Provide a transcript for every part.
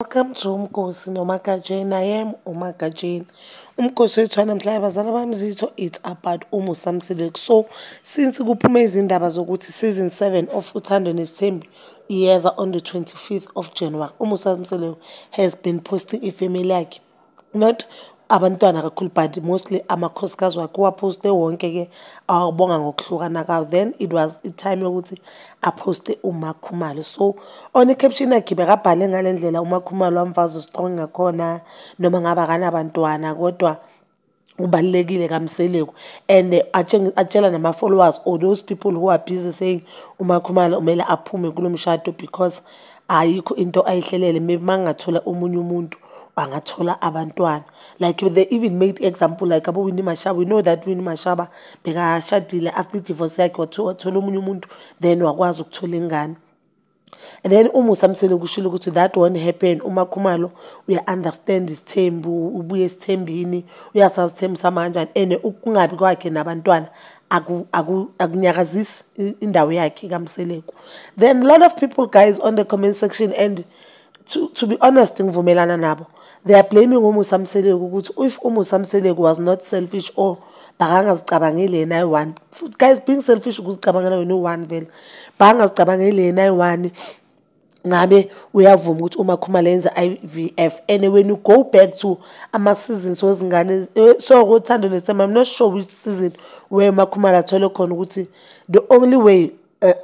Welcome to Umgosi noMagajeni. I am uMagajeni. Umgosi wethu wanamhlanje, bazala bami zitho, it's about uMusa Mseleku. So since kuphume izindaba zokuthi season 7 of Uthando Nesithembu iyeza on the 25th of January, uMusa Mseleku has been posting ifamily yakhe. Not abantwana kakhulu, but mostly amakhosikazi wakhe. Uwaphoste wonke-ke awabonga ngokuhlukana kwawo. Then it was i-time yokuthi aphoste uMakhumalo. So on i-caption yakhe bekabhale ngale ndlela uMakhumalo wamfazi strong ngakhona, noma ngabe akanabantwana kodwa ubalulekile kaMseleku, and atshela nama-followers or those people who are busy saying uMakhumalo kumele aphume kulo mshado because ayikho into ayihlelele, maybe mangathola omunye umuntu angathola abantwana. Like, they even made example like abo Winnie Mashaba. We know that Winnie Mashaba bekashadile, after divorce yakhe wathola omunye umuntu, then wakwazi ukuthola ingane. And then uMusa Mseleku ushilo ukuthi that won't happen. UMakhumalo uya-understand isithembu, ubuye esithembini, uyasazi isithembu samanjani, and ukungabi kwakhe nabantwana akunyakazisi indawo yakhe kaMseleku. Then a lot of people, guys, on the comment section, and to be honest ngivumelana nabo, they are blaming uMusa Mseleku ukuthi if uMusa Mseleku was not selfish or bakangazicabangeli yena ayi-one. Guys, being selfish ukuzicabangela wena u-one vele. Bakangazicabangeli yena ayi-one, ngabe uyavuma ukuthi uMakhumalo enze IVF. And when you go back to ama-seasons wezingane, so Uthando Nesithembu, I'm not sure which season where uMakhumalo athole khona ukuthi the only way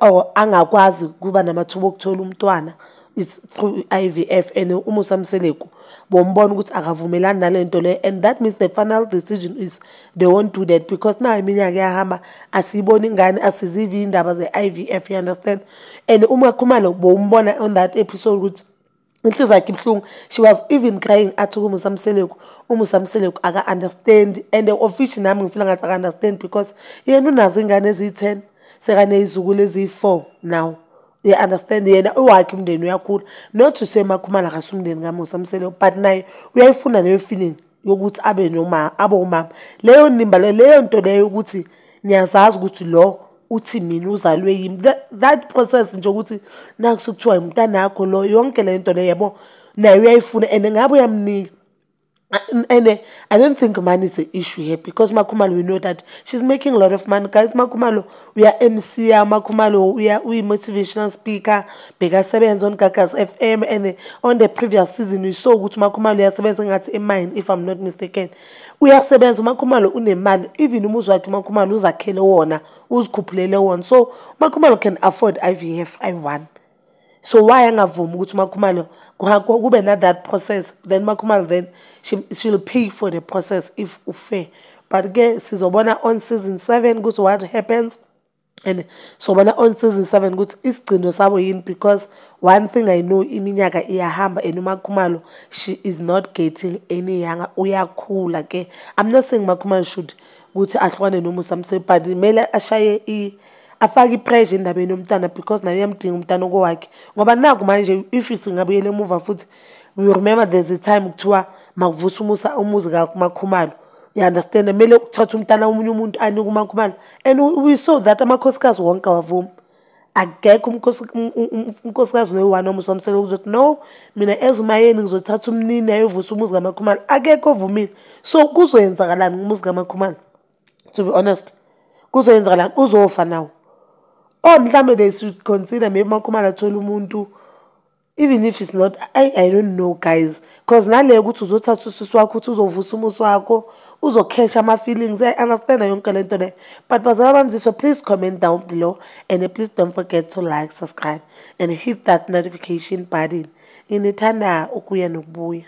or angakwazi ukuba namathuba okuthola umntwana is through IVF, and uMusa Mseleku bombona ukuthi akavumelani nale nto le, and that means the final decision is they won't do that, because now iminyaka iyahamba, asiyiboni ingane, asizivi iy'ndaba ze-IVF, you understand? And uMakhumalo bowumbona on that episode ukuthi inhliziyo yakhe ibuhlungu. She was even crying, athi kuMusa Mseleku, uMusa Mseleku aka-understand, and of which nami ngifila ngathi aka-understand, because yena unazo iy'ngane eziyi-10, sekaney'zukulu eziyi-4 now, you understand? Yena owakhe umndeni uyakhula. Not to say Makhumalo akasuye umndeni kaMusa Mseleku, but naye uyayifuna leyo feeling yokuthi abe noma abe umama, leyo nimba leyo nto leyo ukuthi niyazazi ukuthi lo uthi mina uzalwe yimi, that process nje ukuthi naku sekuthiwa umntanakho lo, yonke le nto leyo, yabo, naye uyayifuna and ngabe uyamnika. And I don't think money is the issue here, because Makhumalo, we know that she's making a lot of money, guys. Makhumalo uya MC, Makhumalo uya uyi motivational speaker, bekasebenza on Gagasi FM, and on the previous season we saw ukuthi Makhumalo uyasebenza ngathi emine, if I'm not mistaken. Uyasebenza uMakhumalo, unemali, even umuzi wakhe uMakhumalo uzakhele wona, uzikhuphulele wona. So Makhumalo can afford IVF I1. So why angavumi ukuthi uMakhumalo kube na that process? Then Makhumalo, then she'll pay for the process if ufair. But ke sizobona on season 7 ukuthi what happens, and sobona on season 7 ukuthi isigcino sabo yini, because one thing I know, iminyaka iyahamba and uMakhumalo, she is not getting any younger, uyakhula ke. I'm not saying Makhumalo should ukuthi ahlukane noMusa Mseleku, but kumele ashaye, afake i-pressure endabeni yomntwana, because naye uyamdinga umntwana okowakhe, ngoba naku manje if singabuyela emuva futhi, we remember there's a time kuthiwa makuvusa umusa umuzi kaMakhumalo, you understand, kumele kuthathwe umntana omunye umuntu anike uMakhumalo, and we saw that amakhosikazi wonke awavuma. Akekho unkosikazi noyi-one oMusa Mseleku uzothi, "No, mina as uMayeni ngizothatha umnini ayovusa umuzi kaMakhumalo." Akekho ovumile. So kuzoyenzakalani ngumuzi kaMakhumalo? To be honest, kuzoyenzakalani? Uzofa nawo? Or mhlambe they should consider maybe uMakhumalo athole umuntu, even if it's not, I don't know, guys, 'cause nale ukuthi uzothatha usisi wakho ukuthi uzovusa umuzi wakho, uzokhesha ama-feelings, I understand yonke lento le. But bazala bami, so please comment down below and please don't forget to like, subscribe and hit that notification button. Nginithanda ukuya nokubuya.